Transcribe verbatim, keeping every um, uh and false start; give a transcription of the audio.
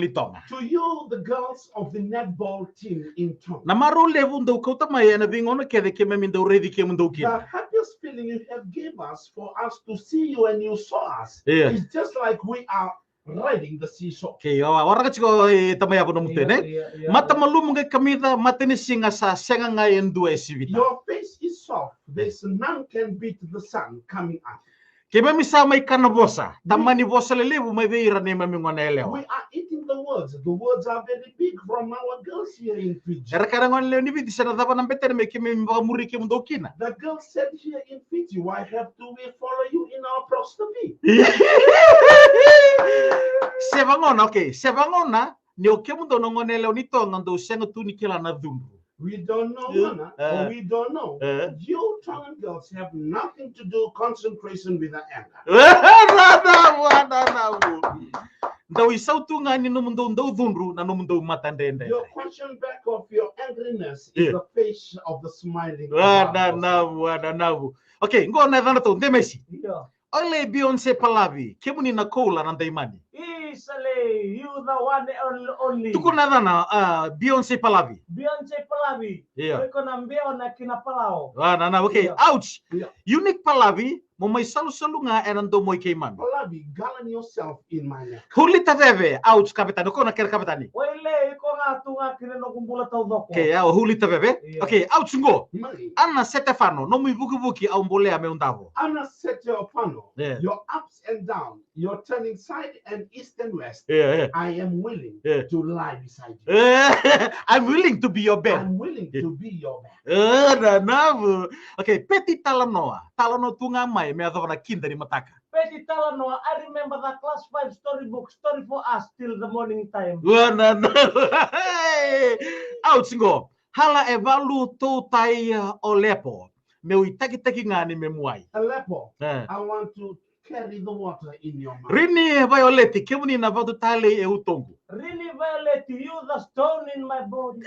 Ni Toga. To you, the girls of the netball team in Tonga. Na marau levu dou kauta mai ena veigauna kece keimami dau raici kemudou kina. The happiest feeling you have gave us for us to see you and you saw us Yes. is just like we are riding the seesaw. Okay, o waraka tiko e tamai avo na mutu ene. Mata malumu qai kamica, mata ni siga sa sega ga e dua e sivita. Your face is soft, this none can beat the sun coming up. Keimami sa mai kana vosa, tamani vosa lelevu mai vei ira neimami gone yalewa. We are eating the words. The words are very big from our girls here in Fiji. Era kaya na gone lewe ni Viti, se na cava na betena me keimami vakamuri kemudou kina. The girls said here in Fiji, why have to we follow you in our prosopy? Se vagona, okay, se vagona ni o kemudou na gone yalewa ni Toga dou sega tu ni kila na cudru. We don't know, Yeah. Mana, Uh, or we don't know. uh. You Tongan girls have nothing to do concentration with the anger. Nanavu, nanavu. Dau isau tu ga ni nomudou dau cudru na nomudou mata dredre. Your question back of your angriness is Yeah. the face of the smiling. Ah, Abraham. Nanavu, ah, nanavu. Okay, qo na yacana tou, Demesi. Yeah. Ole Beyonce Palavi, kemuni na koula na daimani. Isa le, you the one and only. Tukuna na yacana, uh, Beyonce Palavi. Beyonce Palavi. Yeah. Ko iko na beo na kina palao. Ah, na, na, okay. Yeah. Ouch. Yeah. Unique Palavi, mo mai salusalu ga ena domo i keimami. Palavi, gallant yourself in my neck. Hulita Veve, ouch, kapetani. Ko na kere kapetani. Waile, iko ga tu ga kina noqu bula taucoko. Okay, au Hulita Veve. Yeah. Okay, ouch qo. Mai. Ana Setefano, nomu ivukivuki au bolea meu davo. Ana Setefano, Yeah. your ups and downs, your turning side and east and west, Yeah, yeah. I am willing Yeah. to lie beside you. I'm willing to be your bed. I'm willing Yeah. to be your bed. Ah, na navu. Okay, Peti Talanoa. Talanoa tu ga mai me yacova na kida ni mataka. Peti Talanoa, I remember the class five storybook, story for us till the morning time. Ua na navu. Ouch qo. Hala e valu tou tai o Lepo. Meu itakitaki ga ni me muai. Alepo, Eh. I want to carry the water in your mouth. Rini Vaioleti, kemuni na vatu talei e utoqu. Rini Vaioleti, you the stone in my body.